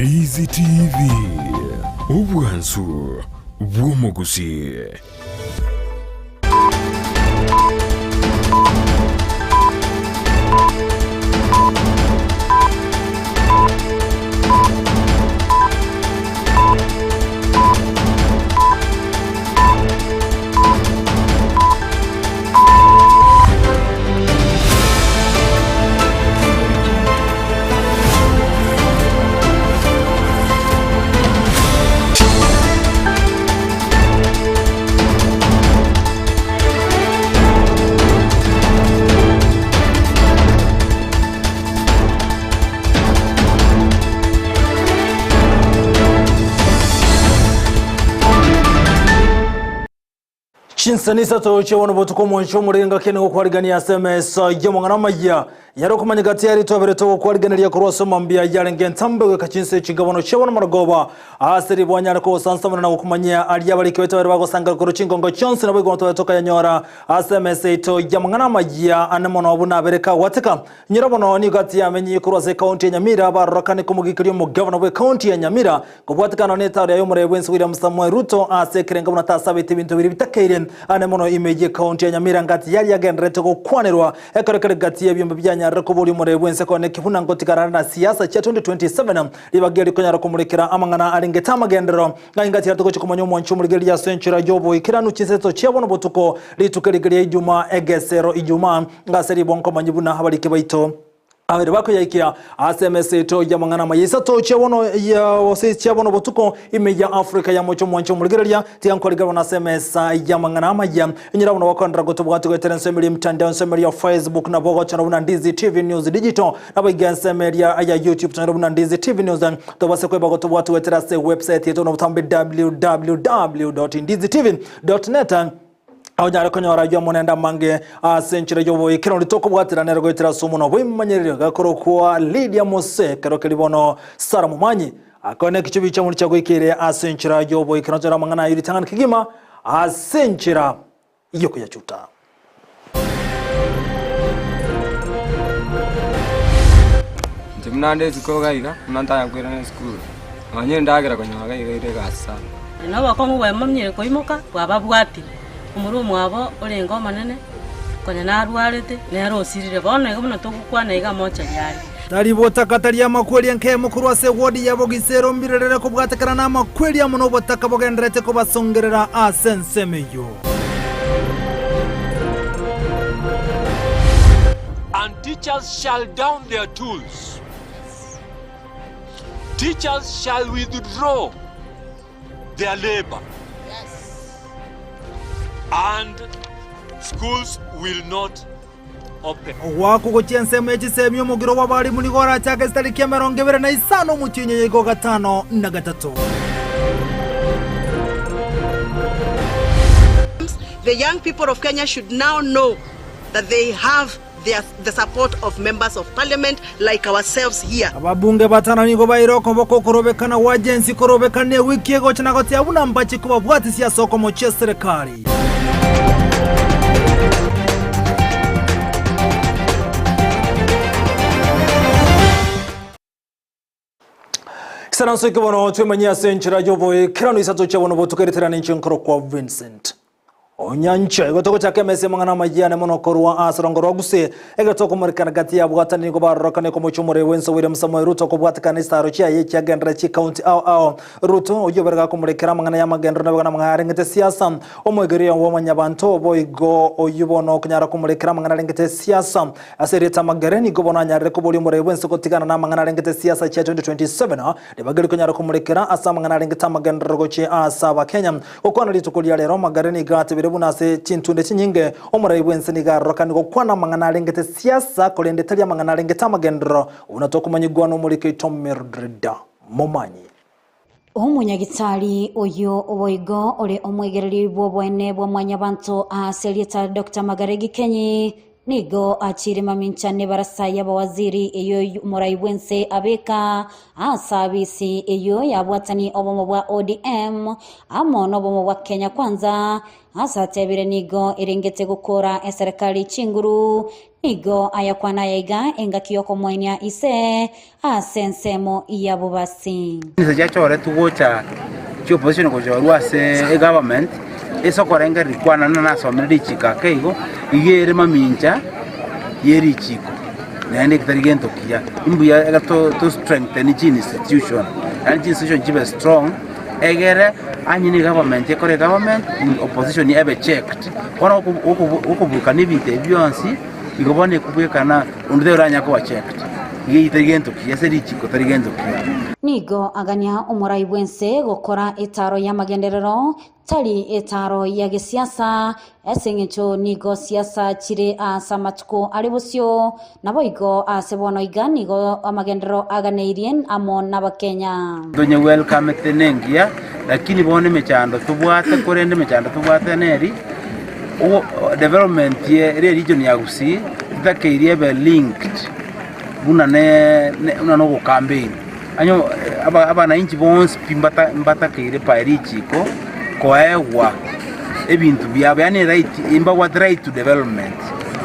Ndizi TV, obwansu bw'omogusii. Chinsani isato chi'obono botuko omonche omorere ngaki nigo kwarigania ase emesa y'amang'ana amaya. Yare okomanya gati ya ritobere togokwarigeneria korwa ase omambia yarenge entambe goika chinsa echi ngabono chi'obono marogoba. Ase ribo nyare kogosansamora na gokomanyia aria abariki baito baria bagosangera korwa chingongo chionsi naboigo twabe tokayanyora ase emesa yaito y'amang'ana amaya ane mono buna abere kagwateka. Nyora bono nigo gati y'amenyi korwa ase ekaunti ya Nyamira barorokane komogikeria omogavana bw'ekaunti ya Nyamira Kobwatekana netaro yaye omorebe bw'ense William Samoei Ruto ase ekerengo buna tasabete ebinto biria bitakeire ane mono ime y'ekaunti ya Nyamira ngati yaria agendererete gokwanerwa ekero kere gati y'ebiombe bianyarire koboria omorebe bw'ense kone buna ngotigara are na siasa chia 2027 ribaga eri konyara komorekera amang'ana arengete amagenderero ng'ai ngati yare togochia komanya omwanchi omorigereria ase enchera y'oboikeranu chinseto chia bono botuko rituko erige ria Ijumaa egesero Ijumaa ngase ribonkomanyi buna abariki baito Abere bakoyaikia ase emesa yaito y'amang'ana amaya isato chia bono ya gose chia bono botuko ime ya Afrika ya mocha omwancha omorigereria tiga nkorigerwa bono ase emesa y'amang'ana amaya inyora bono gokondera gotobwati goetera ensemo eria emitandao ensemo eria Facebook nabo ogochora buna Ndizi TV News Digital nabo iga ensemo eria ya YouTube tonyore buna Ndizi TV News tobase kweba gotobwati goetera ase website yaito buna botambe www.ndizitv.net Onyare konyora ayio amo nende amange ase enchera y'oboikeranu tokobwatera nere goetera ase omonwa bw'emanyererio gakorokwa Lydia Mose ekero keria bono Sara Momanyi akore nekichubi chiamoni chiagoikeire ase enchera y'oboikeranu tonyore amang'ana ayio ritang'ani kegima ase enchera y'okoyachuta. Inche buna nde isiko iga iga, buna ntanya koirana esukuru, nonye endagera konyora iga iga ere egasi sana. Na obokong'u bwamomnyire koimoka bwababwatire, omorwe omwabo orenge omonene, konya narwarete, nere osirire. Bono iga buna togokwana iga mochari are. Tari botaka tari amakweri enkemo korwa ase ewodi ya Bogisero mbirerere kobwatekana namakweri amo nobotaka bogendererete kobasongerera ase ensemo eyio. And teachers shall down their tools. Teachers shall withdraw their labor. And schools will not open. Ogoakwa gochia ensemo ye chisemi omogiro bw'abalimu nigo orachake chitariki 25 omotienyi oyo igo gatano na gatato. The young people of Kenya should now know that they have their, the support of members of parliament like ourselves here. Ababunge batano nigo baire okoboko okorobekana gwa Jensi korobekana ewiki egocha na goteba buna mbache kobabwatisia ase okomochia eserekari. Isaranso eke bono twemanyie ase enchera y'oboikeranu isato chia bono botukereterane inche nkorokwa Vincent. Onyancha igo togochaka emesa y'amang'ana amayia ane mono korwa ase rongo rwa Gusii ekero tokomorekana gati y'abwatani nigo barorokane komochia omorei bw'ense William Samoei Ruto kobwatekana n'esitaro chiaye echiagenderera chikaunti ao ao. Ruto oyio obere gakomorekera amang'ana y'amagenderero naboigo namang'ana arengete siasa omoegeria bw'omonyabanto boigo oyio bono okonyara komorekera amang'ana arengete siasa Ase erieta Magere nigo bono anyarire koboria omorei bw'ense gotigana namang'ana arengete siasa chia 2027, ribaga rikonyara komorekera ase amang'ana arengete amagenderero gochia ase Abakenya. Gokwana rituko ria rero, Magere nigo atebire buna ase chintunde chinyinge, omorai bw'ense nigo arorokani gokwana amang'ana arengete siasa korende tari amang'ana arengete amagenderero, buna tokomanyigwa nomoriki oito Mildred Momanyi. Omonyagitari oyio boigo ore omwegereri bw'oboene bwa mwanyabanto ase erieta Doctor Magare Gikenyi. Nigo achiire mamincha nebarasa y'abawaziri eyio omorai bw'ense abeka ase abisi eyio yabwatani obomo bwa ODM amo nobomo bwa Kenya Kwanza ase atebire nigo erengete gokora eserekari chinguru nigo ayakwana aya iga engaki y'okomoenia ise ase ensemo ya bobasi. Chinsa chiachoretwe gocha chi'opposition gochorwa ase egovernment ase okorengereria kwane na nasomire richiko ake igo, iga ere mamincha ye richiko naende tari gento kiya. Imbuya ega to to strengthen chi institution yaani chi institution chibe strong egere onye ne egovernment ekore egovernment opposition ebe checked. Bono oko oko okoburukania ebinto ebi bionsi igo bono ekobwekana onde tari oranyare koba checked. Iga eyio tari gento kiya ase richiko tari gento kiya. Nigo agania omorai bw'ense gokora etaaro y'amagenderero, tari etaaro ya gesiasa, ase engencho nigo siasa chire aase amatuko are bosio, naboigo aase bono iga nigo amagenderero aganeirie amo n'Abakenya. Tonye welcomete nengiya, lakini bono emechando tobwate korende emechando tobwate neri, development ye ere region ya Gusii, etakeire ebe linked buna ne buna na ogocampaign. Onye abananchi bonsi pi mbatakeire by richiko koegwa ebinto biabo yaani right mbabwate right to development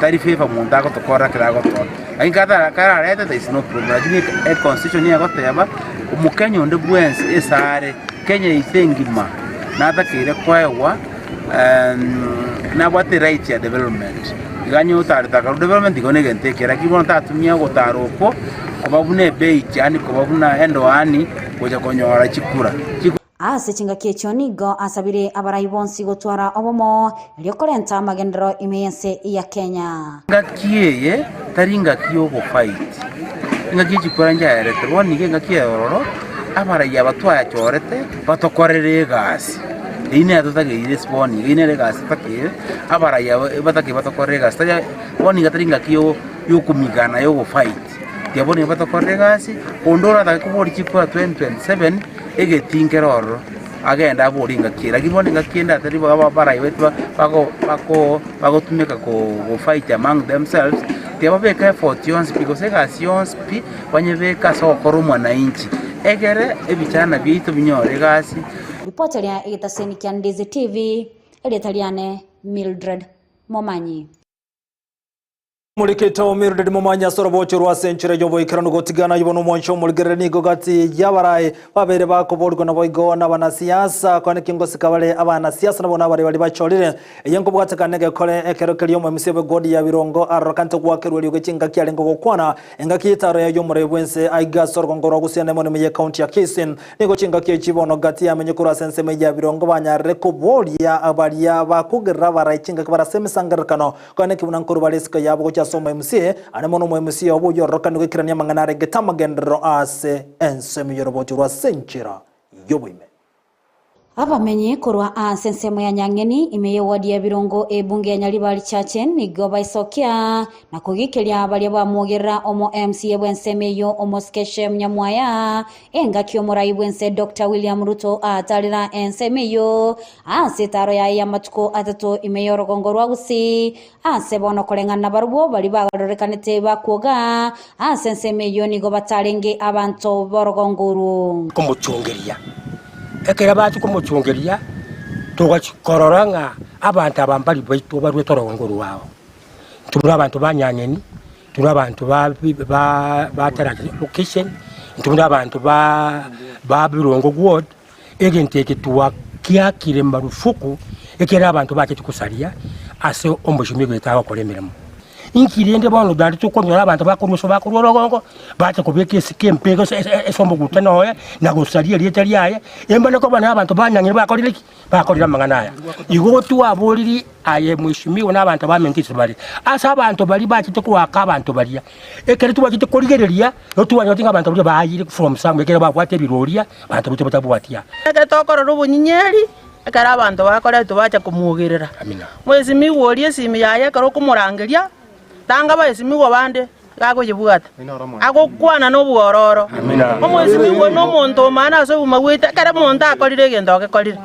tari favor monto agotokorera ekero agotoa. Lakini kararete there is no problem lakini econstitution nigo egoteba omokenya onde bwensi ase are Kenya ase engima natakeire koegwa nabwate right ya development. Iga onye otarete akarwa development igo negento ekere lakini bono tatumia ogotara okwo koba buna ebait yaani koba buna endoani gocha konyora chikura. Ase chingaki echio nigo asabire abarai bonsi gotwara obomo, erio korenta amagenderero ime y'ense ya Kenya. Engaki eye tari engaki y'ogofight, engaki y'echikura nchaerete, bono nigo engaki eye ororo abarai aba twachorete batokorere egasi. Eyio nero totageire ase bono iga, eyio nere egasi totakeire, abarai aba batakeire batokorere egasi tari bono iga tari engaki yo yokomigana yogofight, tiga bono iga batokorere egasi, onde oratake koboria chikura 2027, egetii nkere ororo, agende aborie engaki eye. Lakini bono engaki ende atari abarai baito bako bako bagotumeka ko gofight among themselves, tiga babeke effort yonsi pi gose egasi yonsi pi, banyebeke ase ogokora omwananchi, egere ebichana biaito binyore egasi. Ripoti eria egetaseni kia Ndizi TV, erieta riane Mildred Momanyi. Morikito Mildred Momanyi ase orobocho rwa ase enchera y'oboikeranu gotigana ayio bono omwancho omorigereri nigo gati y'abarai babere bakoborigwa naboigo n'abanasiasa kwane kingosika bare abanasiasa nabo nabare baria bachorire eye nkobwatekana negekore ekero keria omoemisia bw'egodi ya Birongo arorokante gwakerwa eriogi chingaki arenge gokwana Engaki y'etaaro ya y'omoremi bw'ense aiga ase orogongo rwa Gusii na ime y'ekaunti ya Kisii. Nigo chingaki echi bono gati yamenye korwa ase ensemo ya birongo banyarire koboria baria bakogerera abarai chingaki bare ase emesangererekano koeneki buna nkorwa bare isiko yabo gochia ase omo-MCA ande mono omo-MCA obo oyororokanire goikerania amang'ana arengete amagenderero ase ensemo y'orobocho rwa ase enchera y'oboime. Abamenyi korwa ase ensemo ya Nyang'eni, ime y'ewadi ya Birongo, ebunge ya Nyaribari Chache nigo baisokia na kogikeria baria bamwogerera omo MCA bw'ensemo eyio omosike Shem Nyamwaya engaki omorai bw'ense Doctor William Ruto atarera ensemo eyio ase etaro yaye y'amatuko atato ime y'orogongo rwa Gusii ase bono koreng'ana nabarobwo baria barorekanete bakwoga ase ensemo eyio nigo batarenge abanto b'orogongo orwo. Komochongeria. Ekero bachia komochungeria, togachia korora ng'a abanto aba mbari baito baruete orogongo rwao. Intwe abanto ba Nyang'eni, intwe abanto ba ba ba Taraja location, intwe abanto ba ba Birongo ward, egento eke twakiakire marufuku ekero abanto bachete kosaria ase omochie oito agokora emeremo. Inki rende bono naende tokonyora abanto bakorwa ase bakorwa orogongo, bacha kobeka esike empe ase ase omogutano oye, na gosaria erieta riaye, embane koba na abanto banyang'ire bakorire ki? Bakorire amang'ana aya. Igo twaboriri aye mweshimiwa na abanto baminto ase bare, ase abanto baria bachete koaka abanto baria, ekero twachete korigereria, nigo twanyorete ng'a abanto baria baayire from somewhere, ekero babwate ebiroria, abanto baito batabwati aa. Ekero tokorora obonyinyeri, Ekero abanto bakoretwe bacha komwogerera, mwesimigwa oria esimi yaye ekero okomorangeria, tanga baesimigwa bande. iga akoyebwata, agokwana nobwororo. Omwesimigwa nomonto omana ase obogima bwaito, ekero omonto akorire egento agekorire.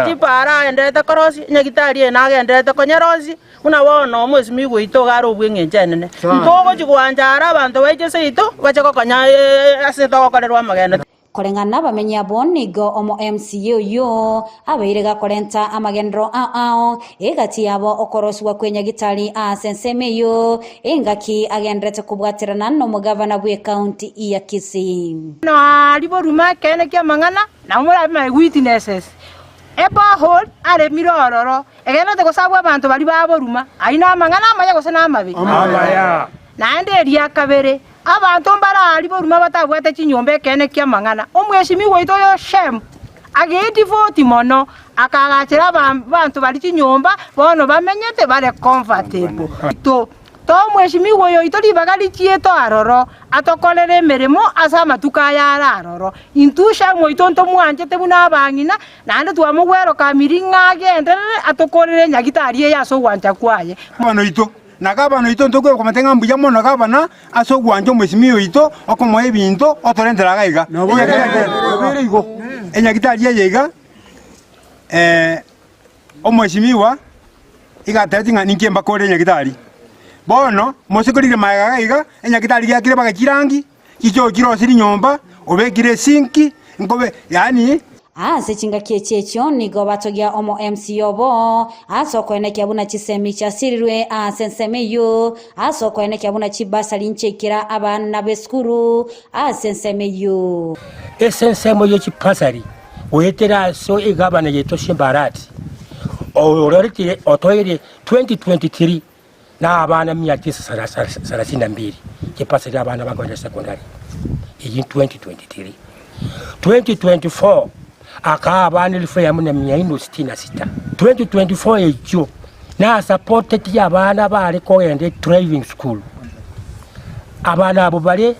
Chipara agendererete korosia, enyagitari eye nagendererete konyerosia, buna bono omwesimigwa oito iga are obw'engencho enene. Ntogochi goancha are abanto baiche seito, bache gokonya ase togokorerwa amagendo. Koreng'ana nabamenyi abwo nigo omo MCA oyio abeire gakorenta amagenderero ao ao egati yabo okorosigwa kw'enyagitari ase ensemo eyio engaki agenderete kobwaterana nomogavana bw'ekaunti ya Kisii. Bono aria boruma ekeene ki'amang'ana, nabo morabe my witnesses. Eborehole aremire ororo, egenderete gosabwa abanto baria ba boruma, ayio namang'ana amaya gose namabe? Amaya. Naende eria kabere, Abanto mbare aaria boruma batabwate chinyomba ekeene ki'amang'ana. Omwesimigwa oito oyo Shemu ageedivoti mono, akaagachera abanto baria chinyomba, bono bamenyete bare comfortable. Ito toa omwesimigwa oyo oito ribaga richiete aroro, atokorere emeremo ase amatuko aya are aroro. Intwe Shemu oito ntomwanchete buna abang'ina, naende twamogwerokamiri ng'a agenderere atokorere enyagitari eye ase ogwancha kwaye. Omwana oito. Na gavana oito ntokwe komotebia ng'a mbuya mono gavana ase ogwancha omwesimia oito okomoa ebinto otorentera iga iga. Enyagitari eye iga omwesimigwa iga atebetie ng'a ninki mbakore enyagitari. Bono mose korire magega iga iga enyagitari giakire mpaka chirangi, chichoo chirosirie nyomba, obekire esinki, nkobe yaani. Ase chingaki echi echio nigo batogia omo MC obo ase okoenekia buna chisemi chiasirirwe ase ensemo eyio, ase okoenekia buna chibasari nchiaikera abana b'esukuru ase ensemo eyio. Ase ensemo ye chibasari goetera ase egavana yaito Simba Arati oyoretire otoire 2023 na abana mia tisa sarasini na mbili chibasari abana bakorire secondary eyio 2023. 2024 akaa abana elfu eyemo na mia ine sitini na sita. 2024 echio nasapoteti abana bare kogenda edriving school, abana abwo bare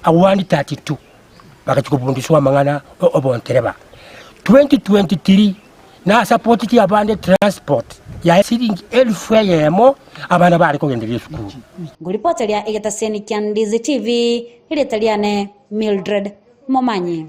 132 bagachia kobundiswa amang'ana obontereba. 2023 Nasapoteti abande transport ya esiringi elfu eyemo abana bare kogenderia esukuru. Ngoripoteria egetaseni kia Ndizi TV, erieta riane Mildred Momanyi.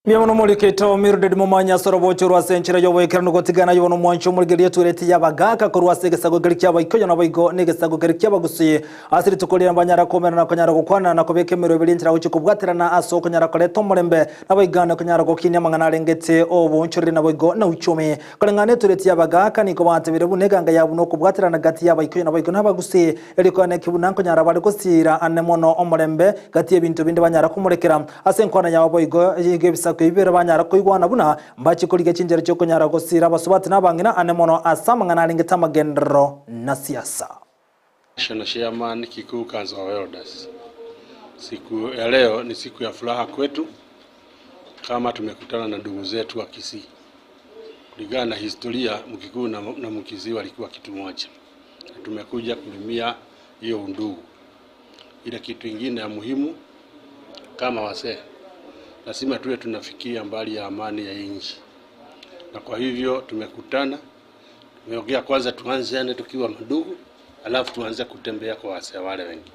Mbuya mono moriketo Mildred Momanyi ase orobocho rwa ase enchera y'oboikeranu gotigana aye bono omwancho omorigereria etwereti y'abagaaka korwa ase egesago keria ki'Abaikoyo naboigo negesago keria ki'Abagusii ase rituko riria banyara koumerana na konyara gokwana na kobeka emeroberi enchera gochia kobwaterana ase okonyara koreta omorembe Naboigo konyara gokinia amang'ana arengete oboonchoreri naboigo na uchumi. Koreng'ana netureti y'abagaaka nigo batebire buna eganga yabo nokobwaterana gati y'Abaikoyo naboigo n'Abagusii, erio koeneki buna nkonyara bare gosiira ane mono omorembe gati y'ebinto binde banyara komorekera. Ase enkwana yabo boigo igo ebisaku ebi bibere banyara koigwana buna mbache korigia chinchera chi'okonyara gosiira abasubati na abang'ina ane mono ase amang'ana arengete amagenderero na siasa. National Chairman Kikuyu Council of Elders. Siku ya leo ni siku ya furaha kwetu kama tumekutana na ndugu zetu wa Kisii. Kulingana na historia, Mkikuyu na, na Mkisii walikuwa kitu moja, na tumekuja kulimia hiyo undugu. Ile kitu ingine ya muhimu kama wasee, lazima tuwe tunafikia mbali ya amani ya nchi, na kwa hivyo tumekutana Tumeongea kwanza tuanzeane tukiwa madugu, alafu tuanze kutembea kwa wasee wale wengi.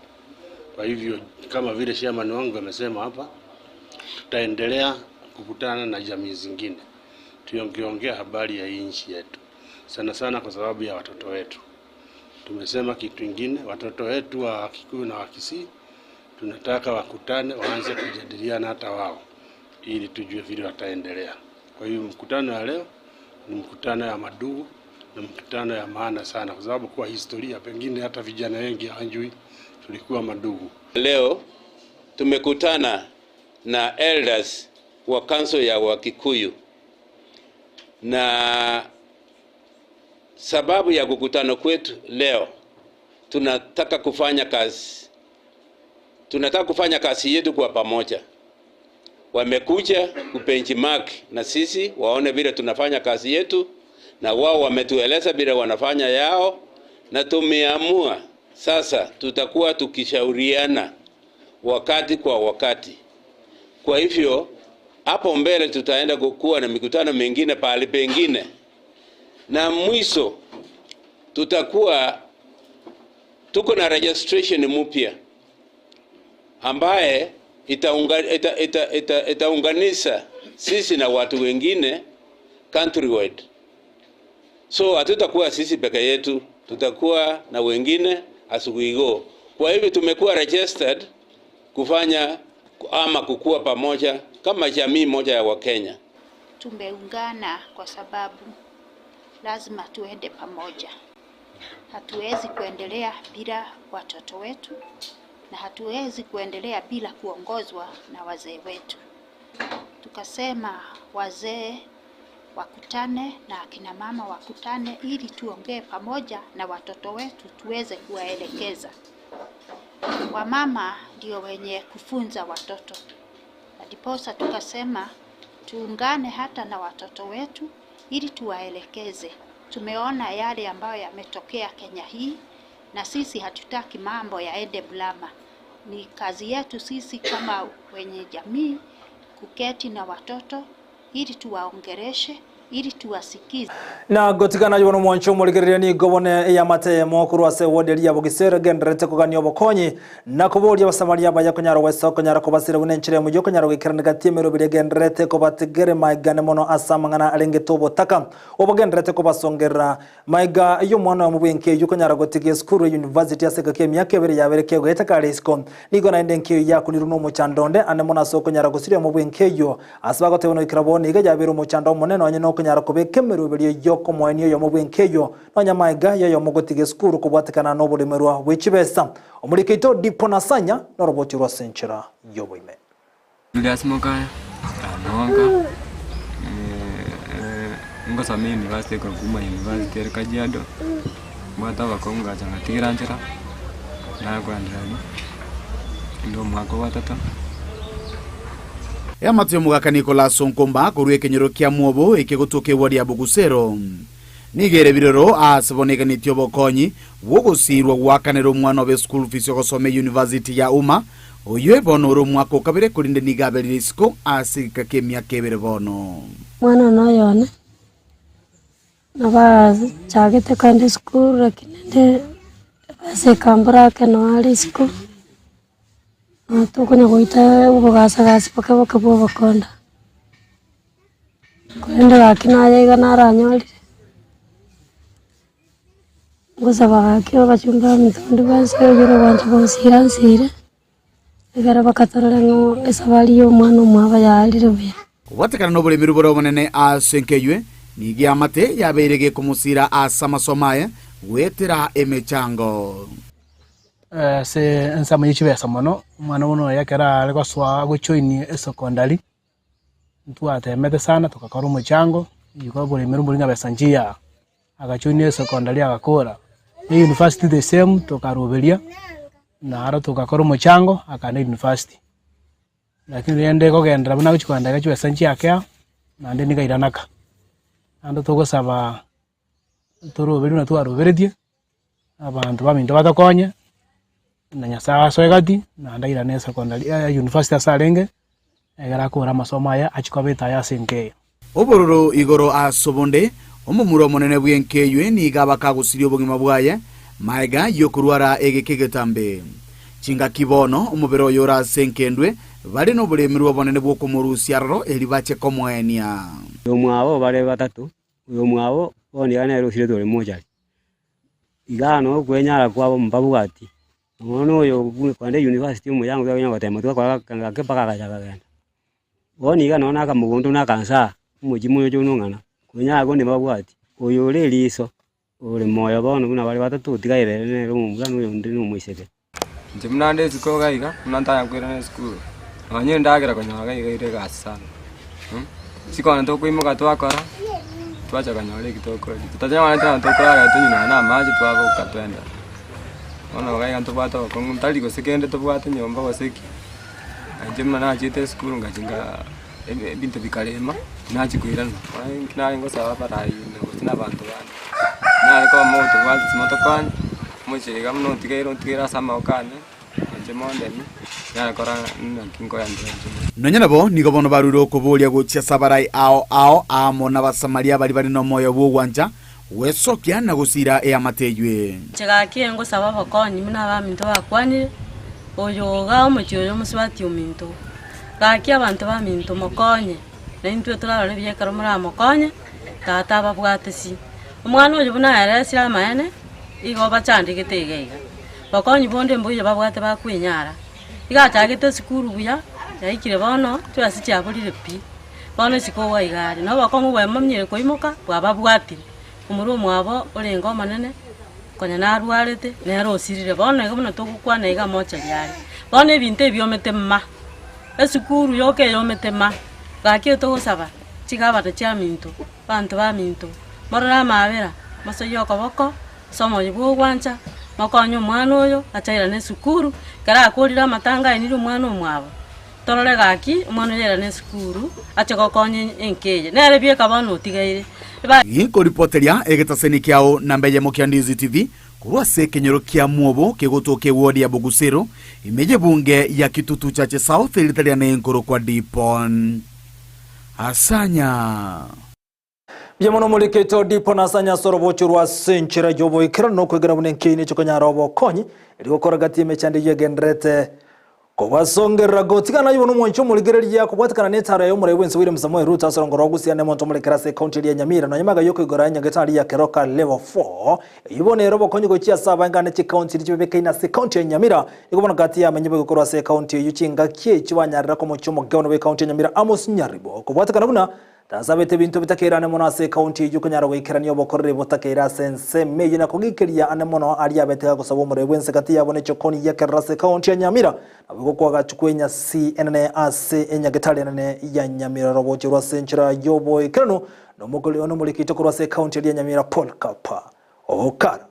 Kwa hivyo kama vile chairman wangu amesema hapa, tutaendelea kukutana na jamii zingine tuongeongea habari ya hii nchi yetu, sana sana kwa sababu ya watoto wetu. Tumesema kitu ingine, watoto wetu wa Kikuyu na wa Kisii tunataka wakutane, waanze kujadiliana hata wao, ili tujue vile wataendelea. Kwa hiyo mkutano ya leo ni mkutano ya madugu na mkutano ya maana sana, kwa sababu kwa historia pengine hata vijana wengi hawajui tulikuwa madugu. Leo tumekutana na elders wa council ya Wakikuyu na sababu ya kukutana kwetu leo, tunataka kufanya kazi, tunataka kufanya kazi yetu kwa pamoja. Wamekuja kubenchmark na sisi waone vile tunafanya kazi yetu, na wao wametueleza vile wanafanya yao, na tumeamua sasa tutakuwa tukishauriana wakati kwa wakati. Kwa hivyo hapo mbele tutaenda kukuwa na mikutano mingine pahali pengine, na mwisho tutakuwa tuko na registration mpya. ambaye itaunga, ita, ita, ita, itaunganisha sisi na watu wengine countrywide. So hatutakuwa sisi peke yetu, tutakuwa na wengine as we go. Kwa hivyo tumekuwa registered kufanya ama kukua pamoja kama jamii moja ya Wakenya. Tumeungana kwa sababu lazima tuende pamoja. Hatuwezi kuendelea bila watoto wetu na hatuwezi kuendelea bila kuongozwa na wazee wetu. Tukasema wazee wakutane na akina mama wakutane ili tuongee pamoja na watoto wetu tuweze kuwaelekeza. Wamama ndio wenye kufunza watoto, na ndiposa tukasema tuungane hata na watoto wetu ili tuwaelekeze. Tumeona yale ambayo yametokea Kenya hii, na sisi hatutaki mambo yaende mrama. Ni kazi yetu sisi kama wenye jamii kuketi na watoto ili tuwaongereshe, ili tuwasikize. Na gotigana yono mwancho morigereria nigo bone eyamatemo korwa ase ewodi eria ya Bogisero egendererete kogania obokonyi na koboria abasamaria abaya konyara goesa okonyara kobasira buna enchera emo yokonyara goikerana gati emeroberi egendererete kobatigere maigane mono ase amang'ana arengete obotaka obogendererete kobasongerera maiga y'omwana oyomo bwenka eyio konyara gotiga esukuru ya university ase ekaka emiaka ebere yabere kegoeta kare isiko nigo naende enka eyio yakunirwe na omochando onde ande mono ase okonyara gosiria oyomo bwenka eyio ase bagoteba noikera bono iga yabere omochando omonene nonye nokonyara kobeka emeroberio y'okomoenia oyomo bwenka eyio nonya maiga y'oyomo gotiga esukuru kobwatekana na oboremerwa bwe chibesa. Omoriki oito Dipo Nasanya noroboti rwa ase enchera y'oboime. Julius Mokaya, Nonka, ngosoma university ekero Kuma University ere Kajiado, mbwate abakong'u ngacha ngatigera nchera, nakoendereria, inde omwaka o gatato. Eamate y'omogaka Nicholas Onkomba korwa ekenyoro kia Mwobo eke gotoka eward ya Bogusero nigo ere birero aase bono eganetie obokonyi bw'ogosiirwa goakanera omwana obe school fees ogosoma eyunivasiti ya Umma oyio bono ore omwaka o kabere korende nigo aberire isiko ase egeka ki'emiaka ebere bono. Omwana one oyone nabo achagete kogenda esukuru lakini rende ebesa ekambora ake noo are isiko. Tokonya goita obogasa gasi boke boke bwa obokonda, korende gaki naye iga naranyorire, ngosaba gaki abachumba baminto bonde bonsi oyore ogwancha gonsira ansire, ekero bakatorora ng'a esabari ya omwana omwabo yaarire buya. Kobwatekana noboremeru bore obonene ase enkeywe, nigo eamate yabeire gekomosira ase amasomo aye goetera emechango. Ase ensemo ye chibesa mono, omwana buna oyo ekero are gosoa agojoinia esecondary, ntwatemete sana togakora omochango, igo oboremero mbori ng'a besa nchiya, agajoinia esecondary agakora, na university the same tokaroberia, naro togakora omochango akagenda university. Lakini rende kogenderera buna agochia kogenda iga chibesa nchiakea, naende nigo airanaka. Naende togosaba toroberie buna twaroberetie, abanto baminto batokonye, na Nyasaye asoe gati, naende airane esecondary university ase arenge, egere akore amasomo aye achie koba etaya ase enka eye. Obororo igoro ase obonde, omomura omonene bw'enka eywe nigo aba kagosiria obogima bwaye magega y'okorwara egeka egetambe. Chingaki bono omobere oye ore ase enkendwe, bare noboremerwa obonene bw'okomorusia aroro erio bache komoenia. Oyomwabo bare batato, oyomwabo bono iga nere osiretwe ore mochari. Igaa nokwenyara kwabo mbabwati, nonya oyo kogenda university omoyango twakonyara gotema twakora gake mpaka agacha akagenda. Bono iga nonya na akamogondo na akansaa, omochie moyoche onong'ana, konyara konde mbabwati, oyo ore eriso, ore moyo bono buna bare batato tiga aye nere omomura na oyonde na omoiseke. Inche buna nde isiko iga iga, buna ntanya koirana esukuru, nonye endagera konyora iga iga ere egasi sana, chikona tokoimoka twakora, twacha konyora eki tokoria, totanyora tari tokorara tonywe nonye na amache twaboka twenda. Bono iga iga ntobwate obokong'u ntari gose kende tobwate nyomba gose ki, na inche buna nachete esukuru ngachi nkaa ebinto bikarema, tinachia koirana, bono inki nare ngosaba abarai gose na abanto bande, nare koba mogotobwati timotokonya, omochie iga buna otigaire otigaire ase amaboko ane, inche mondemi, nare korora naki nkoenderea inche mono. Nonya nabo, nigo bono barure okoboria gochia ase abarai ao ao amo n'Abasamaria baria bare nomoyo bw'ogwancha gwesokia na gosiira eamate eywe. Inche gaki ngosaba obokonyi buna abaminto bakwanire. Oyo igaa omochie oyo omosubati ominto, gaki abanto baminto mokonye, na intwe torarore buya ekero moramokonye, tata ababwate si. Omwana oyo buna aeresire amaene, igo bachandegete iga iga. Bokonyi bonde mboiyo babwate bakwenyara, iga achagete esukuru buya, yaikire bono, chibesa chiaborire pi, bono isiko iga iga are. Na obokong'u bwamomnyire koimoka, bwababwatire, omorwe omwabo orenge omonene. Konya narwarete, nere osirire. Bono iga buna togokwana iga mochari are. Bono ebinto ebi biomete ma, esukuru yoka eyomete ma, gaki etogosaba chigavana chiaminto, abanto baminto, morore amabera, mosoyie okoboko ase omoyo bwa ogwancha, mokonye omwana oyo ache airane esukuru, ekero akorire amatanga aye niria omwana omwabo. Torore gaki, omwana oyo airane esukuru, ache gokonya enka eye. Nere bieka bono otigaire. Eba. Ginkoripoteria egetaseni kiao namba eyemo kia Ndizi TV korwa ase ekenyoro kia Mwobo kegotoka ewodi ya Bogusero ime y'ebunge ya Kitutu Chache South erita riane nkorokwa Dipon Asanya. Mbuya mono omorikete o Dipon Asanya ase orobocho rwa ase enchera y'oboikeranu na okwegena buna enkeini chikonyara obokonyi erio gokora gati y'emechando eyio egendererete Kobasongerera gotigana ayio bono omwanchi omorigereria kobwatekana netaro yaye omorai bwense William Samoei Ruto ase orongo rwa Gusii ane omonto omorekere ase ekaunti eria ya Nyamira nonya magega yokoigora enyagetari ya Keroka Level 4 eyio bono ere obokonyi gochia ase abaengane chikaunti chiria chibebekaine ase ekaunti ya Nyamira nigo bono gati yamenye boigo korwa ase ekaunti eyio chingaki echio banyarera komochia omogabana bw'ekaunti ya Nyamira Amos Nyaribo kobwatekana buna Tasabete ebinto bitakeire ane mono ase ekaunti eyio konyara goikerania obokoreri botakeire ase ensemo eyio na kogikeria ane mono aria abete gagosaba omorweri bwense gati yabo ne chokoni y'ekerero ase ekaunti ya Nyamira naboigo koagachwa kw'enyasi enene ase enyagetari enene ya Nyamira roboche rwa ase enchera y'oboikeranu nomorikito korwa ase ekaunti eria ya Nyamira Paul Kapa Okara.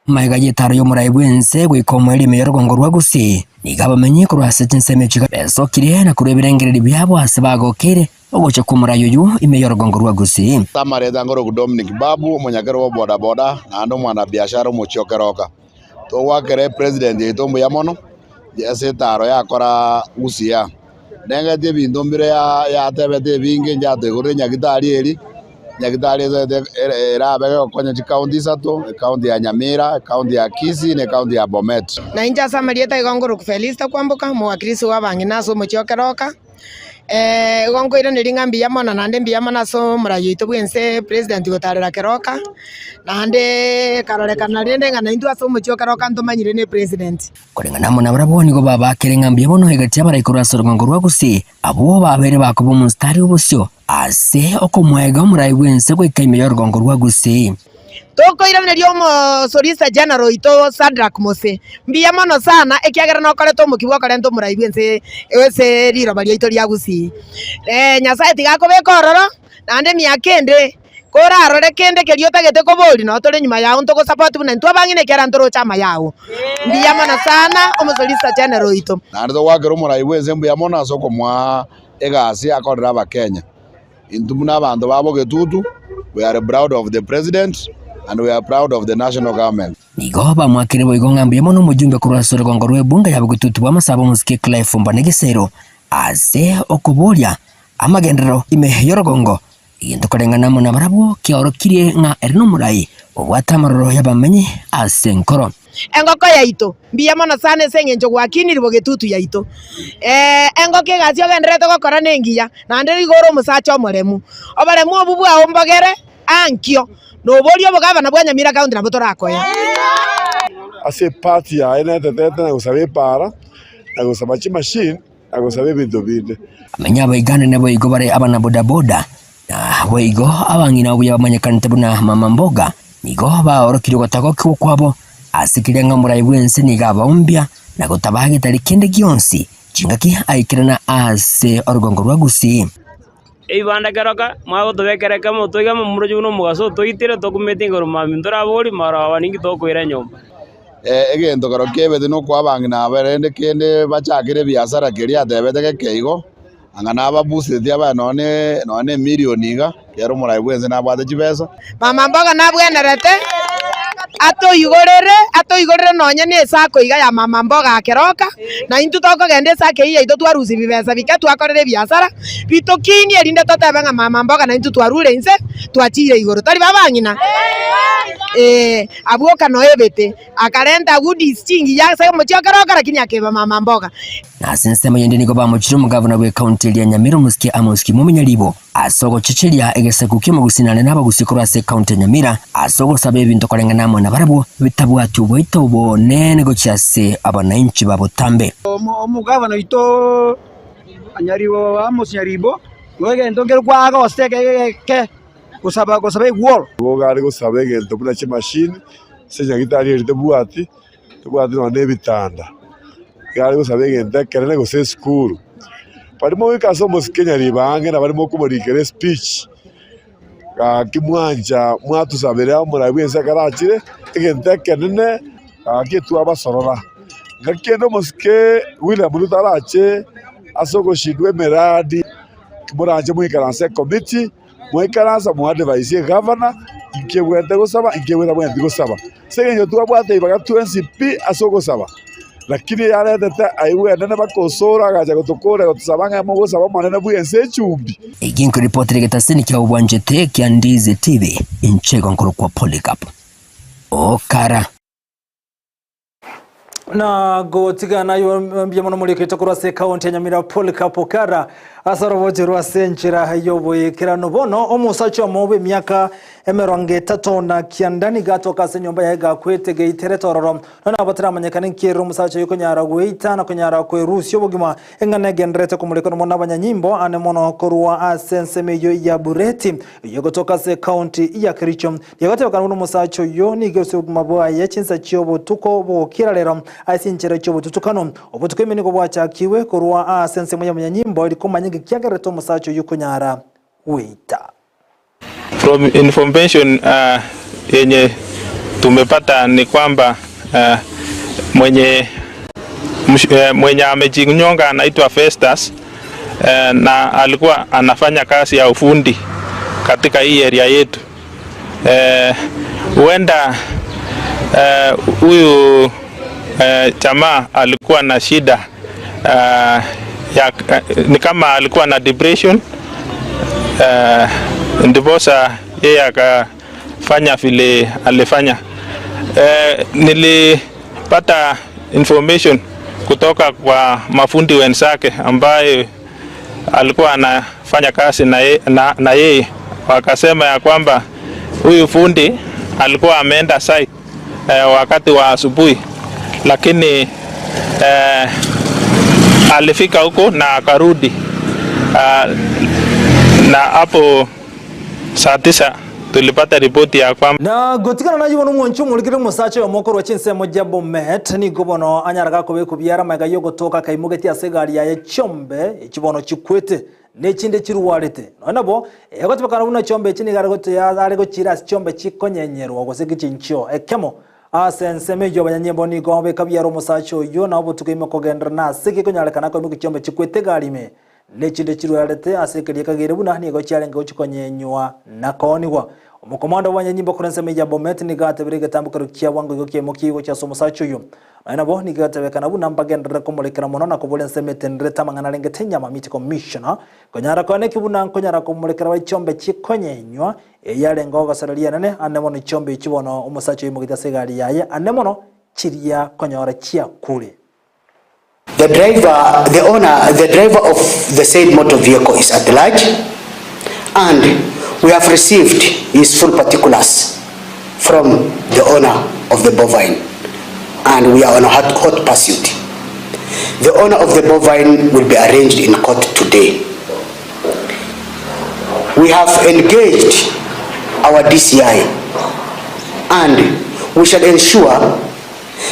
Magega y'etaro y'omorai bw'ense goika omoerio ime y'orogongo rwa Gusii, nigo abamenyi korwa ase chinsemo echi besokire na korwa ebirengererio biabo ase bagokeire ogocha kw'omorai oyio ime y'orogongo rwa Gusii. Amareta ngoroku Dominic Babu, omonyakero bwa bodaboda naende omwanabiashara omochie o Keroka. Togoakera epresident yaito mbuya mono ase etaro yakora Gusii aa. Nengeti ebinto mbire yatebete ebinge inche yatoigorire nyagitari eria, nyagitari esoete erabe egokonya chikaunti isato, ekaunti ya Nyamira, ekaunti ya Kisii na ekaunti ya Bomet. Na inche ase amarieta igo nkorokwa Felista Kwamboka, omowakilisi bw'abang'ina ase omochie o Keroka. Igo nkoiraneria ng'a mbuya mono naende mbuya mono ase omorai oito bw'ense president gotarera Keroka, naende ekarorekana rende ng'a naintwe ase omochie o Keroka ntomanyire ne president. Koreng'ana amo nabarabwo nigo babaakire ng'a mbuya mono egati y'abarai korwa ase orogongo rwa Gusii, abwo babeire bakoba omositari obosio ase okomoega omorai bw'ense goika ime y'orogongo rwa Gusii. Tokoiraneria omosolicitor general oito Shadrack Mose mbuya mono sana ekiagera nokorete omokia bw'okorenta omorai bw'ense ase riroba riaito ria Gusii. Nyasaye tiga akobeke ororo naende emiaka ende Korarore kende keria otagete koboria, nao tore nyuma yao ntogosapoti buna intwe abang'ina ekiagera ntoroche amaya ao. Mbuya mono sana omosolicitor general oito. Naende togoakera omorai bw'ense mbuya mono ase okomoa egasi akorere abakenya. Intwe buna abanto ba Bogetutu, we are proud of the president and we are proud of the national government. Nigo bamwakire boigo ng'a mbuya mono omojumbe korwa ase orogongo rw'ebunga ya Bogetutu bw'amasabo omosike Clive Mbonegesero ase okoboria amagenderero ime y'orogongo Egento koreng'ana amo nabarabwo kiaorokirie ng'a ere nomorai obwate amaroro y'abamenyi ase enkoro. Engoko yaito, mbuya mono sana ase engencho gwakinire bogetutu yaito. Ee, engoko egasi ogendererete gokora nengiya, naende nigo ore omosacha omoremu. Oboremu obwo bwao mbogere ankio, na oborie obogabana bwa Nyamira County nabo torakoe. Ase eparty yaye netetete na gosaba epaara, na gosaba chimachine. na gosaba ebinto binde. Abamenyi abaigane naboigo bare abanabodaboda, na boigo abang'ina obuya bamanyekanete buna mama mboga, nigo baorokirie ogotagokigwa kwabo ase keria ng'a omorai bw'ense nigo abaombia na gotabaa getari kende gionsi chingaki aikerana ase orogongo rwa Gusii. Ebibanda keroka, mwagotobekera ekemo toige amo moroche buna omogaso otoitire, tokumete igoro mambia ntoraborie marogoba ninki tokoira nyomba. Egento kero kiebete nokoa abang'ina aba rende kende bachakere ebiasara keria atebete geke igo, anga nababuseti abae nonye nonye na emilion iga, ekero omorai bwense nabwate chibesa. Mama mboga nabwenerete atoigorere atoigorere nonye na esako iga ya mama mboga akeroka, na intwe tokogenda esako eyio yaito twarusia bibesa bike twakorera ebiasara, bitokinie erinde totebe ng'a mama mboga naintwe twarure inse twachire igoro. Tari bo abang'ina? Ee, abwo okanoebete, akarenta goodies chingiya ase omochie o Keroka lakini akeba mama mboga. Na ase ensemo yende nigo bamochire omogavana bw'ekaunti eria ya Nyamira omosike Amos Kimumi Nyaribo ase ogochecheria egesaku ki'omogusii naende nabagusie korwa ase ekaunti ya Nyamira ase ogosaba ebinto koreng'ana amo nabarabwo bitabwati oboita obonene gochia ase abanainchi ba botambe. Omogavana oito Nyaribo Amos Nyaribo, nigo egento nkere kwagosete egeke gosaba gosaba egworo. Nigo are gosaba egento buna chimashini ase nyagetari eria tobwati, tobwati nonya na ebitanda. Iga are gosaba egento ekenene gose esukuru. Baria mogoika ase omosike nyariba ang'e na baria mokomorikera espeech, gaki mwancha mwatosabera omorai bwense ekero achire, egento ekenene gaki etwabasorora. Ngaki kende omosike William Ruto arache ase ogoshindwa emeradi, moranche moikaranse ecommittee. Mwaikaransa moadvise egavana, inki ebwenerete gosaba, inki etabwenereti gosaba. Ase eng'encho twabwate ribaga twensi pi ase ogosaba, lakini yaretete aibu enene mpaka osoro agacha gotokoria gotosaba ng'a mogosaba omonene bw'ense echumbi. Eki nkoripotera egetaseni kia obwanchete kia Ndizi TV, inche igo nkorokwa Polycarp Okara. Na gotigana ayo mbuya mono morikete korwa ase ekaunti ya Nyamira Polycarp Okara ase oroboche rwa ase enchera y'oboikeranu. Bono omosacha omo bw'emiaka emerongo etato na kianda nigo atoka ase enyomba yaye gakwete geiterete ororo. Nonya nabo teramanyekana inki erire omosacha oyo konyara gweita na konyara kwerusia obogima. Eng'ana egendererete komorikana mono nabanyanyimbo ane mono korwa ase ensemo eyio ya Bureti eyio egotoka ase ekaunti ya Kericho. Riagatebekana buna omosacha oyio nigo ase obogima bwaye chinsa chi'obotuko bogokira rero ase enchera chi'obotutukano. Obotuko ime nigo bwachakigwe korwa ase ensemo y'amanyanyimbo rikomanya inki kiagerete omosacha oyio konyara gweita. From information yenye tumepata ni kwamba mwenye mwenye amejinyonga anaitwa Festus na alikuwa anafanya kazi ya ufundi katika hii area yetu. Huenda huyu jamaa alikuwa na shida ya, ni kama alikuwa na depression ndiposa yeye akafanya vile alifanya. Nilipata information kutoka kwa mafundi wenzake ambaye alikuwa anafanya kazi na, ye, na, na yeye wakasema ya kwamba huyu fundi alikuwa ameenda site wakati wa asubuhi, lakini alifika huko na akarudi na hapo saa 9 tulipata ripoti ya kwamba Na gotigana naye bono omwancho omorikire omosacha oyomo okorwa chinsemo chia Bomet, nigo bono anyara gakobekwa biara amaiga y'ogotoka akaimogetie ase egari yaye chiombe echi bono chikwete, na echinde chirwarete. Nonya nabo, egotebekana buna chiombe echi nigo are gochiira ase chiombe chikonyenyerwa gose gechinchio ekemo. Ase ensemo eyio abanyanyimbo nigo beka biara omosacha oyio na obotuko ime kogenderera nase gekonyarekana koimokia chiombe chikwete egari ime. Nechinde chirwarete ase ekeria ekagere buna nigo chiarenge gochia konyenywa na koonigwa. Omokomanda bw'abanyanyimbo korwa ensemo ya Bomet nigo atebire egetambokero kia bwango igo kiaimokiigwe gochia ase omosacha oyio. Nonya nabo nigo egatebekana buna mbagenderere komorekera mono na kobora ensemo etenderete amang'ana arengete enyama Meat Commissioner konyara koeneki buna nkonyara komorekera bare chiombe chikonyenywa eye yarenge ogosereria enene ane mono chiombe echi bono omosacha oimogetie ase egari yaye ane mono chiria konyora chiakure. The driver, the owner, the driver of the said motor vehicle is at large and we have received his full particulars from the owner of the bovine and we are on a hot, hot pursuit. The owner of the bovine will be arranged in court today. We have engaged our DCI and we shall ensure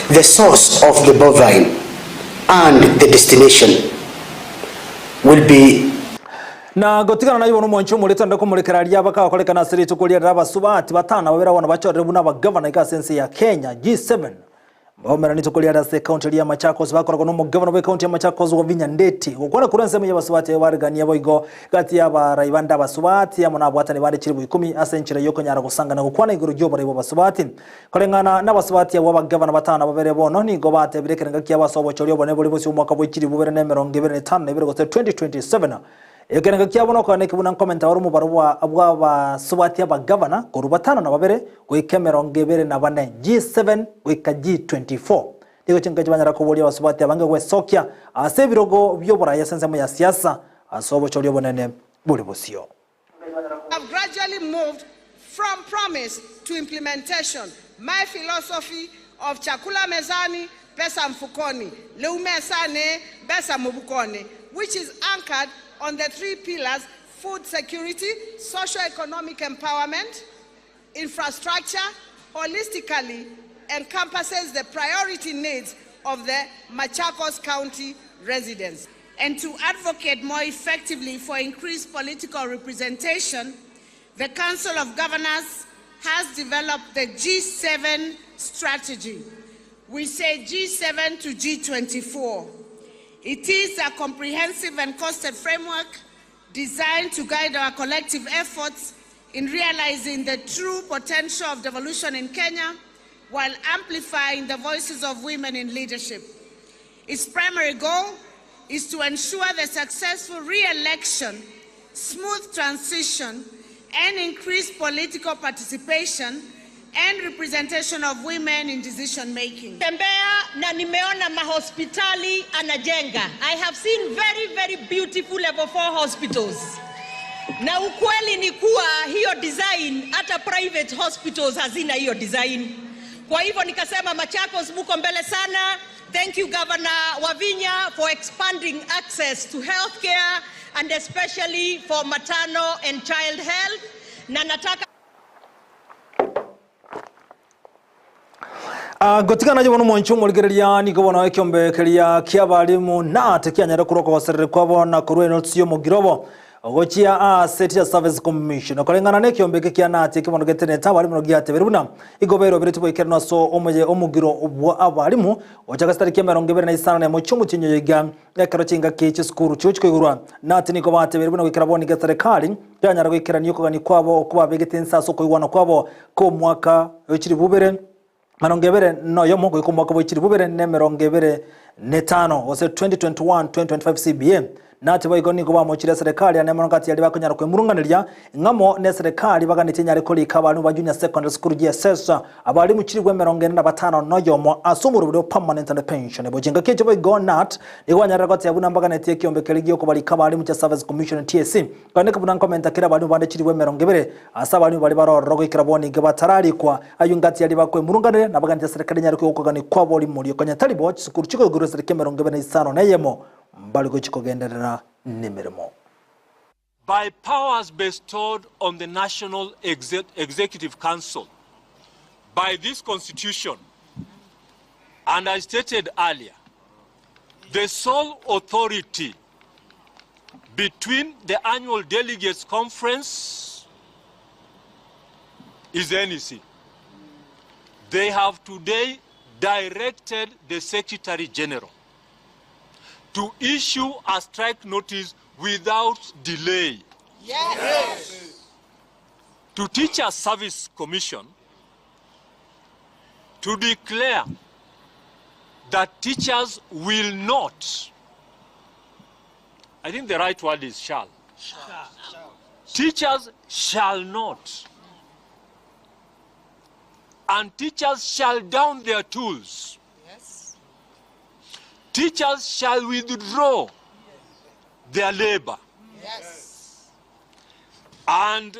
the source of the bovine and the destination will be Na gotigana naye bono omwancho omorito onde komorekera aria bakagokorekana ase rituko riarire abasubati batano babere bono bachorire buna abagavana iga ase ense ya Kenya G7 Baumera rituko riare ase ekaunti eria ya Machakos bakoragwa nomogavana bw'ekaunti ya Machakos Wavinya Ndeti gokwana korwa ensemo y'abasubati aye baregania boigo gati y'abarai bande abasubati amo nabwatani bande chilifu ikomi ase enchera y'okonyara gosangana gokwana igoro y'oborai bw'abasubati Koreng'ana nabasubati abwo abagavana batano na babere bono nigo batebire ekerenga kiabo ase obochori obonene bore bosio omwaka bwe chilifu bibere na emerongo ebere na etano na ibere gose 2027. Ekerengo kiabo nokogana eke buna nkomenta bare omobaro bwa bw'abasubati abagavana korwa batano na babere goika 24, G7 goika G24. Nigo chingencho banyara koboria abasubati abange gwesokia ase ebirogo bi'oborai ase ensemo ya siasa ase obochori obonene bore bosio. Have gradually moved from promise to implementation. My philosophy of chakula mezani, pesa mfukoni, leumesane, besa mubukoni, which is anchored on the three pillars food security, socio-economic empowerment, infrastructure, holistically encompasses the priority needs of the Machakos County residents. And to advocate more effectively for increased political representation, the Council of Governors has developed the G7 strategy. We say G7 to G24. It is a comprehensive and costed framework designed to guide our collective efforts in realizing the true potential of devolution in Kenya while amplifying the voices of women in leadership. Its primary goal is to ensure the successful re-election, smooth transition, and increased political participation and representation of women in decision making. Tembea na nimeona mahospitali anajenga. I have seen very very beautiful level 4 hospitals. Na ukweli ni kuwa hiyo design hata private hospitals hazina hiyo design. Kwa hivyo nikasema Machakos muko mbele sana. Thank you Governor Wavinya for expanding access to healthcare and especially for maternal and child health. Na nataka Gotigana aye bono omwancho omorigereria, nigo bono ekiombe keria ki'abalimu nate kianyare korwa okogosereri kwabo na korwa enotisi y'omogiro obo gochia ase Teacher Service Commission. Koreng'ana nekiombe eke kia nate eke bono getenenete abalimu nigo giatebeire buna igo bairoberetie boikeranu ase omoye omogiro bwa abalimu gochaka chitariki 25 chi'omotienyi oyo iga ekero chingaki chisukuru chigochia koigorwa. Nate nigo batebeire buna goikera bono iga eserekari yanyara goikerania okogania kwabo okwo babegete inse ase okoigwana kwabo kw'omwaka o 2021 goika omwaka bwa 2025 gose 2021-2025 CBA. Nati boigo nigo bamochire eserekari ane mono gati yaria bakonyara kwemurunganeria ng'amo neserekari baganetie enyare korika abalimu ba Junior Secondary School JSS abalimu 451 ase omoroberi o permanent and pensionable. Chingaki echi boigo Nat nigo banyarire goteba buna mbaganetie ekiombe keria giokobarika abalimu chia Service Commission TSC Kwaneka buna nkomenta kera abalimu bande chilifu 20 ase abalimu baria bare ororo goikera bono inke batararikwa. Ayio ngati aria bakwemurunganire, na baganete serikali enyare koigwa okogania kwabo rimo konya tari bo, chisukuru chikoigorwa esirika 25 mbare gochia kogenderera nemeremo. By powers bestowed on the National Executive Council by this Constitution, and I stated earlier, the sole authority between the annual delegates conference is NEC. They have today directed the Secretary General to issue a strike notice without delay. Yes. To Teacher Service Commission to declare that teachers will not, I think the right word is shall. Shall. Teachers shall not. And teachers shall down their tools. Yes. Teachers shall withdraw their labor. Yes. And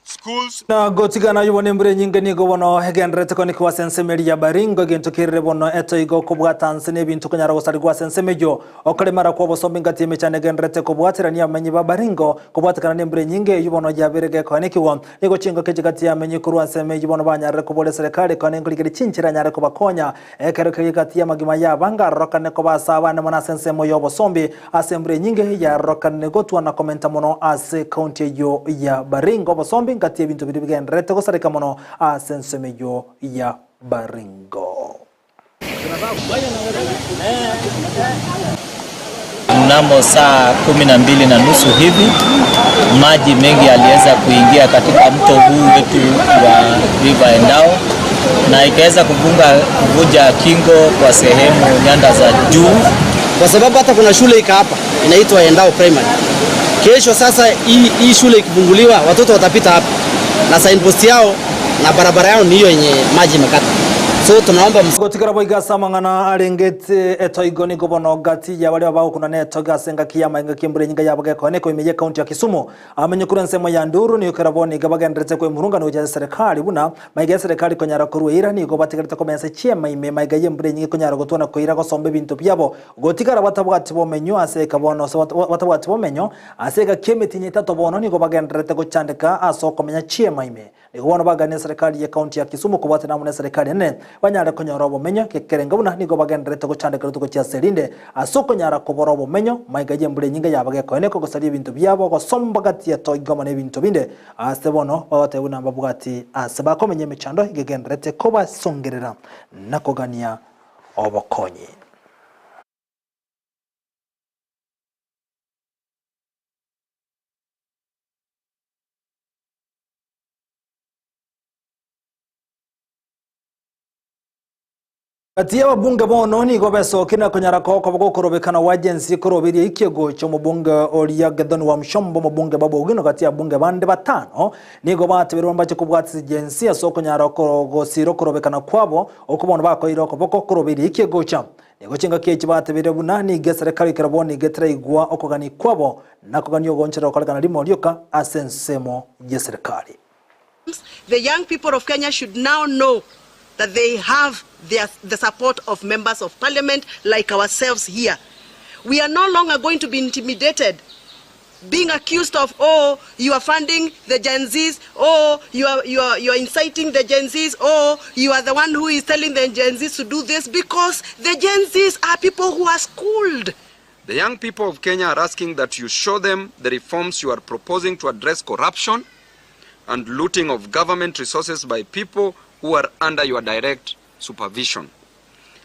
schools Na gotigana ayio bono embura enyinge nigo bono egendererete konekiwa ase ensemo eria ya Baringo, egento kerire bono etoigo okobwata nse na ebinto konyara gosarigwa ase ensemo eyio. Okoremera kwa obosomba engati y'emechando egendererete kobwaterania abamenyi ba Baringo kobwatekana na embura enyinge eyio bono yabeire gekoenekigwa. Nigo chingoko echi gati y'amenyi korwa ensemo eyio bono banyarire koboria eserekari ekone nkorigereria chinchera enyare kobakonya Ekero keria gati y'amagima y'abange arorokane koba ase abande mono ase ensemo y'obosombi ase embura enyinge yarorokanire gotwa na komenta mono ase county eyio ya Baringo. Obosombi ngati y'ebinto biria bigendererete gosareka mono ase ensemo eyio ya Baringo. Mnamo saa 12:30 hivi maji mengi yaliweza kuingia katika mto huu wetu wa River Endau na ikaweza kuvunja kingo kwa sehemu nyanda za juu, kwa sababu hata kuna shule ika hapa inaitwa Endau Primary. Kesho sasa hii hii shule ikifunguliwa watoto watapita hapa na signpost yao na barabara yao ni hiyo yenye maji imekata. So tunaomba Gotigara boiga ase amang'ana arengete etoigo nigo bono gati ya baria bagokuna na etoigo ase engaki ya amaengaki embura enyinga yabo gekoene koime ye ekaunti ya Kisumu. Amenye korwa ensemo ya Nduru nigo kera bono iga bagenderete koemurungana gochia ase eserekari buna maiga eserekari konyara korwa eira nigo batigarete komenya ase chiema ime maiga y'embura enyinga ekonyara gotwa na koira gosomba ebinto biabo gotigara batabwati bomenyo ase eka bono ase batabwati bomenyo ase egaki emitinyi etato bono nigo bagendererete gochandeka ase okomenya chiema ime. Nigo bono bagania eserekari y'ecounty ya Kisumu kobwatana amo neserekari enene banyare konyora obomenyo gekerenga buna nigo bagendererete gochandeka rituko chiase erinde ase okonyara kobora obomenyo maiga y'embura enyinge yaba gekoeneka ogosaria ebinto biabo gosomba gati y'etoigo amo nebinto binde ase bono bagoteba buna mbabwati ase bakomenya emechando gegendererete kobasongerera na kogania obokonyi. Gati y'ababunge bono nigo besokire na konyara koba gokorobekana wa agency koroberia ekiego chia omobunge oria Gathoni Wamuchomba omobunge Babu Owino gati y'ababunge bande batano nigo bateberwe mbache kobwatisia agency ase okonyara gosira okorobekana kwabo okwo bono bakoeire okoboko koroberia ekiego chia Nigo chingaki echi batebeire buna nigo eserekari ekero bono iga etaraigwa okogania kwabo nakogania ogoonchorera gokorekana rimo rioka ase ensemo y'eserekari. The young people of Kenya should now know that they have their, the support of members of parliament like ourselves here. We are no longer going to be intimidated being accused of, oh, you are funding the Gen Zs, oh, you are, you are, you are inciting the Gen Zs, oh, you are the one who is telling the Gen Zs to do this, because the Gen Zs are people who are schooled. The young people of Kenya are asking that you show them the reforms you are proposing to address corruption and looting of government resources by people who are under your direct supervision.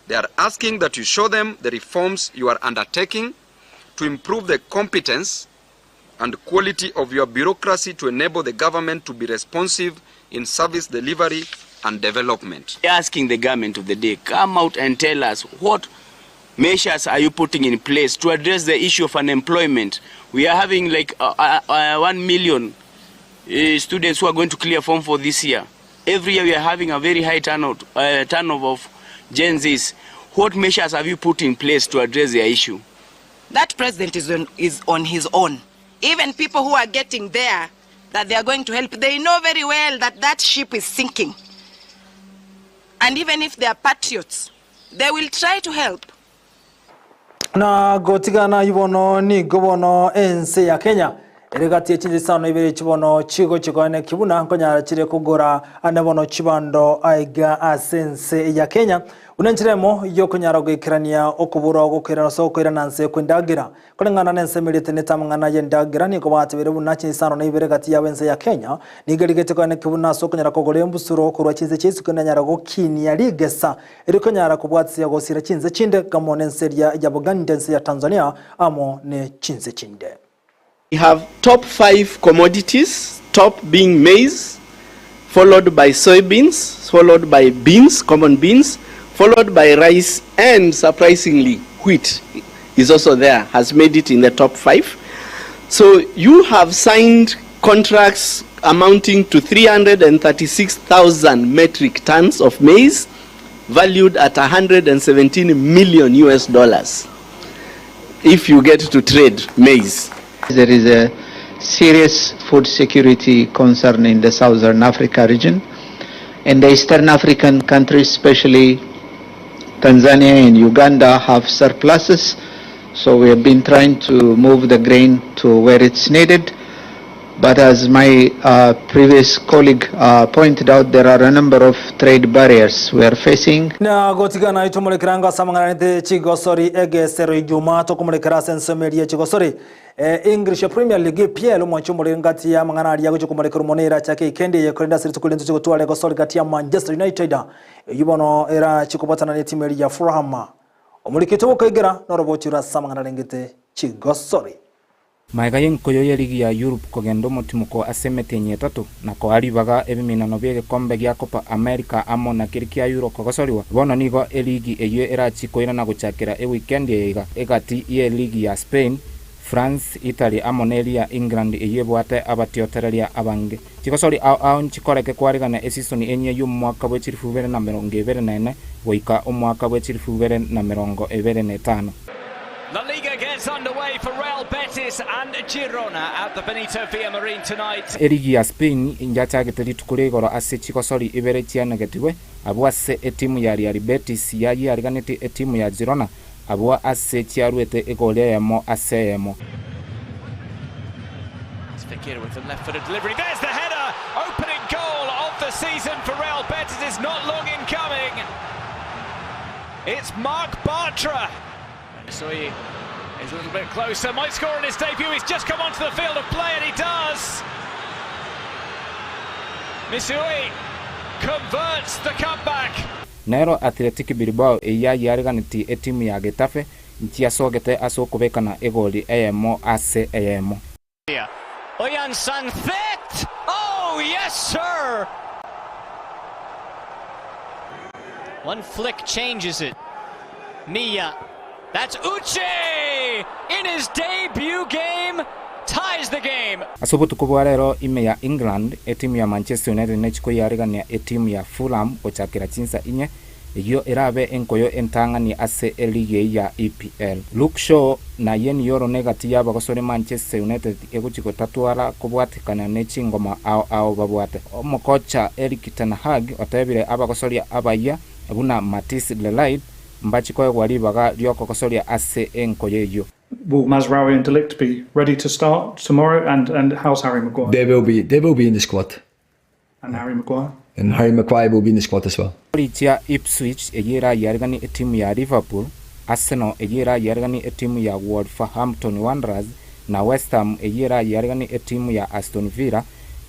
They are asking that you show them the reforms you are undertaking to improve the competence and quality of your bureaucracy to enable the government to be responsive in service delivery and development. Asking the government of the day, come out and tell us what measures are you putting in place to address the issue of unemployment. We are having like 1 million students who are going to clear form for this year. Every year we are having a very high turnover of Gen Zs. What measures have you put in place to address their issue? That president is on his own. Even people who are getting there that they are going to help, they know very well that that ship is sinking. And even if they are patriots, they will try to help. Na gotigana ibono nigo bono ense ya Kenya ere gati echinse isano ibere chibono chigo chigoene kibuna nkonyara chire kogora ane bono chibando aiga ase ense ya Kenya buna enchera yokonyara goikerania okobura ogokoirana ase okoirana nse kwendagira koreng'ana na ense emerete netamang'ana yendagira nigo batebire buna chinse isano na ibere gati yabo ense ya Kenya nigo erigete koene kibuna ase okonyara kogora embusuro korwa chinse chiaisiko nanyara gokinia rigesa erikonyara kobwatisia gosira chinse chinde kamo na ense eria ya Buganda ense ya Tanzania amo ne chinse chinde. We have top 5 commodities, top being maize, followed by soybeans, followed by beans, common beans, followed by rice, and surprisingly, wheat is also there, has made it in the top 5. So you have signed contracts amounting to 336,000 metric tons of maize, valued at $117 million US dollars, if you get to trade maize. There is a serious food security concern in the Southern Africa region, and the Eastern African countries, especially Tanzania and Uganda, have surpluses. So we have been trying to move the grain to where it's needed. But as my previous colleague pointed out, there are a number of trade barriers we are facing. Na gotigana itomurekeranga samang'anete chigosori egesero ijuma tokomurekera ase ensemo eria chigosori. English Premier League EPL omwancho omorero ngati ya amang'ana aria agochia komorekera omono erachake ikendi eye korenda ase rituko rinto chigotwara egosori gati ya Manchester United eywo bono erachikobwatana na etimu eria ya Fulham omorikito bokoigera noroboti ase amang'ana arengete chigosori. Maega y'enkoyo y'eligi ya Europe kogenda omotimoko ase emetienyi etato na koa ribaga ebiminano bia egekombe gia Copa America amo na keri kia Euro kogosoriwa bono nigo eligi eywo erachi koirana gochakera ewikendi eye iga egati y'eligi ya Spain, France, Italy amo neri ya England eyio ebwate abatiotereria abange. Chigosori ao ao nchikoreke kwarigana esisoni enyia y'omwaka bwe 2024 goika omwaka bwe 2025. La Liga gets underway for Real Betis and Girona at the Benito Villamarin tonight. Erigi ya Spain njachagete rituko ria igoro ase chigosori ibere chianegetigwe, abwo ase etimu ya Real Betis yayiariganetie etimu ya Girona abwo ase chiaruete egoli eyemo ase eyemo. It's Fekir with the left-footed delivery. There's the header! Opening goal of the season for Real Betis is not long in coming. It's Marc Bartra. Soy is a little bit closer, might score in his debut. He's just come onto the field of play and he does. Missouri converts the comeback. Nero Athletic Bilbao eyio yayiariganetie etimu ya Getafe nchiasogete ase okobekana egoli eyemo ase eyemo. Oihan Sancet! Oh, yes, sir! One flick changes it. Milla. That's Uche! In his debut game, ties the game. Ase obotuko bwa rero ime ya England, etimu ya Manchester United nechi koyiarigania etimu ya Fulham gochakera chinsa inye, Eyio erabe enkoyo entang'ani ase eligi eyio ya EPL. Luke Shaw na Leny Yoro negati y'abagosori Manchester United egochi gotatwara kobwatekana ne chingoma ao ao babwate. Omokocha Erik ten Hag otebire abagosoria abayia buna Matthijs de Ligt mbachi koegwa ribaga riokogosoria ase enkoyo eyio. Will Mazraoui and De Ligt be ready to start tomorrow? And, and how's Harry Maguire? They will be, they will be in the squad. And Harry Maguire? And Harry Maguire will be in the squad as well. Chia Ipswich eyio erayiariganie etimu ya Liverpool, Arsenal eyio erayiariganie etimu ya Wolverhampton Wanderers na West Ham eyio erayiariganie etimu ya Aston Villa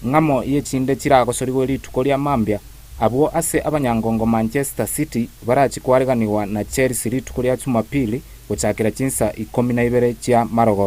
ng'amo yechinde chiragosorigwe rituko ria mambia. Abwo ase abanyangongo Manchester City barachi kwariganigwa na Chelsea rituko ria Jumapili gochakera chinsa ikomi na ibere chia marogoba.